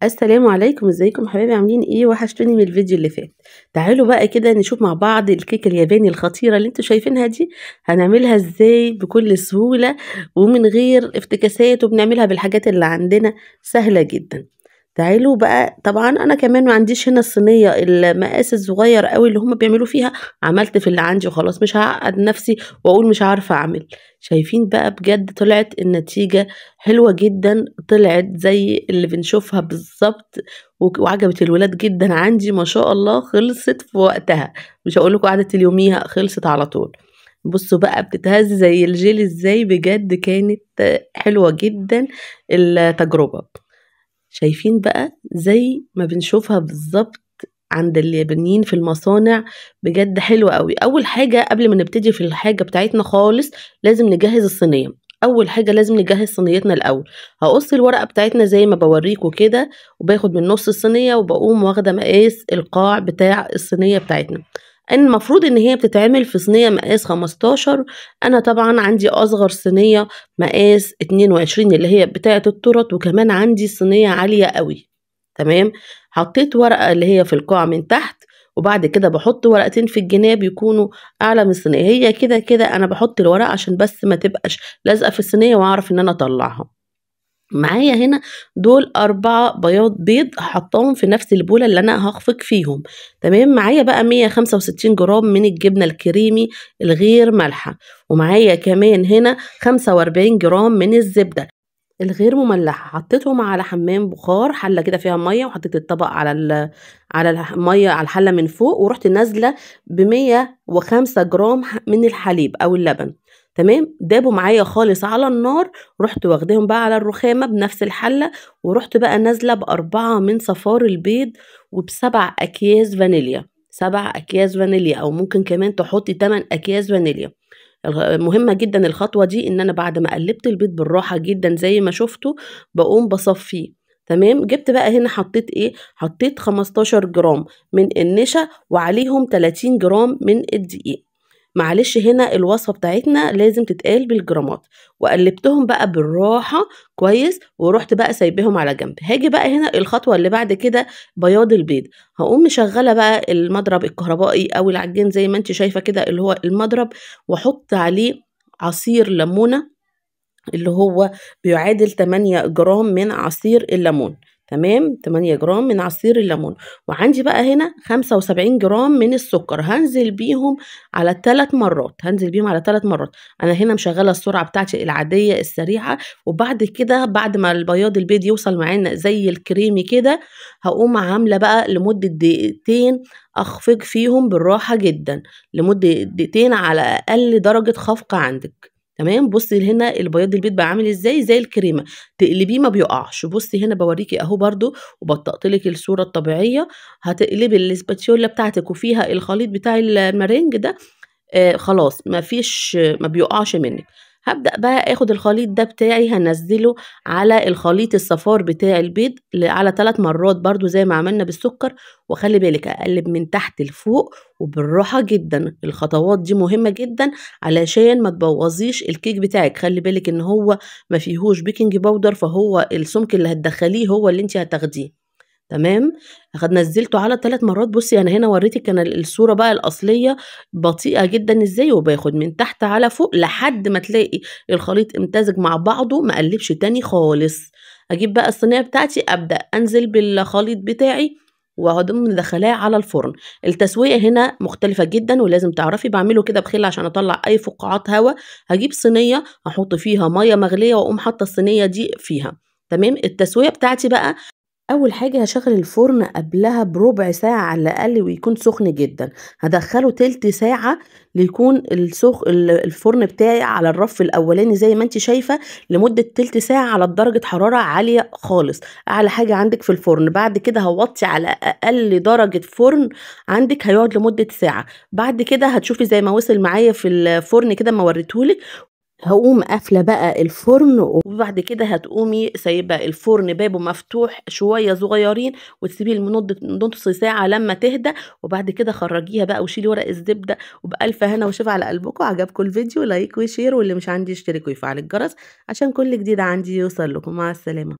السلام عليكم، ازيكم حبايبي؟ عاملين ايه؟ وحشتوني من الفيديو اللي فات. تعالوا بقى كده نشوف مع بعض الكيكه الياباني الخطيرة اللي انتوا شايفينها دي هنعملها ازاي بكل سهولة ومن غير افتكاسات، وبنعملها بالحاجات اللي عندنا، سهلة جدا. تعالوا بقى. طبعا انا كمان ما عنديش هنا الصينية المقاس الصغير قوي اللي هم بيعملوا فيها، عملت في اللي عندي وخلاص، مش هعقد نفسي واقول مش عارفه اعمل. شايفين بقى بجد طلعت النتيجة حلوة جدا، طلعت زي اللي بنشوفها بالظبط، وعجبت الولاد جدا عندي ما شاء الله. خلصت في وقتها، مش هقول لكم قعدت اليوميها، خلصت على طول. بصوا بقى بتتهز زي الجيل ازاي، بجد كانت حلوة جدا التجربة. شايفين بقى زي ما بنشوفها بالظبط عند اليابانيين في المصانع، بجد حلوة قوي. اول حاجة قبل ما نبتدي في الحاجة بتاعتنا خالص لازم نجهز الصينية. اول حاجة لازم نجهز صينيتنا الاول. هقص الورقة بتاعتنا زي ما بوريكم كده، وباخد من نص الصينية وبقوم واخدة مقاس القاع بتاع الصينية بتاعتنا. المفروض ان هي بتتعمل في صينية مقاس 15، انا طبعا عندي اصغر صينية مقاس 22 اللي هي بتاعة التورت، وكمان عندي صينية عالية قوي. تمام، حطيت ورقة اللي هي في القاع من تحت، وبعد كده بحط ورقتين في الجناب يكونوا اعلى من الصينية. هي كده كده انا بحط الورقة عشان بس ما تبقاش لازقة في الصينية واعرف ان انا اطلعها. معايا هنا دول 4 بياض بيض حطاهم في نفس البولة اللي انا هخفق فيهم. تمام، معايا بقى 165 جرام من الجبنة الكريمي الغير مالحة، ومعايا كمان هنا 45 جرام من الزبدة الغير مملحة. حطيتهم على حمام بخار، حلة كده فيها مية، وحطيت الطبق على المية على الحلة من فوق، ورحت نازلة ب 105 جرام من الحليب او اللبن. تمام، دابوا معايا خالص على النار، رحت واخداهم بقى على الرخامه بنفس الحلة، ورحت بقى نازله ب4 من صفار البيض وب7 اكياس فانيليا، 7 اكياس فانيليا، او ممكن كمان تحطي 8 اكياس فانيليا. مهمة جدا الخطوة دي، ان انا بعد ما قلبت البيض بالراحة جدا زي ما شفتوا بقوم بصفيه. تمام، جبت بقى هنا حطيت ايه؟ حطيت 15 جرام من النشا وعليهم 30 جرام من الدقيق. معلش هنا الوصفة بتاعتنا لازم تتقال بالجرامات. وقلبتهم بقى بالراحة كويس، ورحت بقى سايبهم على جنب. هاجي بقى هنا الخطوة اللي بعد كده بياض البيض. هقوم مشغله بقى المضرب الكهربائي او العجين زي ما انت شايفه كده اللي هو المضرب، واحط عليه عصير ليمونه اللي هو بيعادل 8 جرام من عصير الليمون. تمام، 8 جرام من عصير الليمون. وعندي بقى هنا 75 جرام من السكر، هنزل بيهم على 3 مرات، هنزل بيهم على 3 مرات. انا هنا مشغله السرعة بتاعتي العادية السريعة، وبعد كده بعد ما البياض البيض يوصل معانا زي الكريمي كده، هقوم عامله بقى لمدة دقيقتين اخفق فيهم بالراحة جدا، لمدة دقيقتين على اقل درجه خفق عندك. تمام، بصي هنا البياض البيض بقى عامل ازاي، زي الكريمة، تقلبيه ما بيقعش. بصي هنا بوريكي اهو برده، وبطقتلك الصورة الطبيعية. هتقلبي الاسباتيولا بتاعتك وفيها الخليط بتاع المارينج ده، خلاص ما فيش، ما بيقعش منك. هبدأ بقى اخد الخليط ده بتاعي هنزله على الخليط الصفار بتاع البيض على 3 مرات برضو زي ما عملنا بالسكر. وخلي بالك اقلب من تحت لفوق وبالراحة جدا. الخطوات دي مهمة جدا علشان ما تبوظيش الكيك بتاعك. خلي بالك ان هو ما فيهوش baking powder، فهو السمك اللي هتدخليه هو اللي انت هتاخديه. تمام، نزلته على 3 مرات. بصي انا هنا وريتك انا الصورة بقى الاصلية بطيئه جدا ازاي، وباخد من تحت على فوق لحد ما تلاقي الخليط امتزج مع بعضه، ما اقلبش تاني خالص. اجيب بقى الصينية بتاعتي، ابدا انزل بالخليط بتاعي وهضم مدخلاه على الفرن. التسوية هنا مختلفة جدا ولازم تعرفي، بعمله كده بخيل عشان اطلع اي فقاعات هواء. هجيب صينية هحط فيها مية مغليه واقوم حاطه الصينية دي فيها. تمام، التسوية بتاعتي بقى اول حاجة هشغل الفرن قبلها بربع ساعة على الاقل ويكون سخن جدا. هدخله تلت ساعة ليكون الفرن بتاعي على الرف الاولاني زي ما انت شايفه لمدة تلت ساعة على درجه حرارة عالية خالص، اعلى حاجة عندك في الفرن. بعد كده هوطي على اقل درجه فرن عندك، هيقعد لمدة ساعة. بعد كده هتشوفي زي ما وصل معايا في الفرن كده ما وريتهولك. هقوم قافله بقى الفرن، وبعد كده هتقومي سايبه الفرن بابه مفتوح شوية صغيرين، وتسيبيه لمدة نص ساعة لما تهدى، وبعد كده خرجيها بقى وشيلي ورق الزبدة. وبألف هنا وشفا على قلبكم. عجبكم الفيديو like و share، واللي مش عندي يشترك ويفعل الجرس عشان كل جديد عندي يوصل لكم. مع السلامة.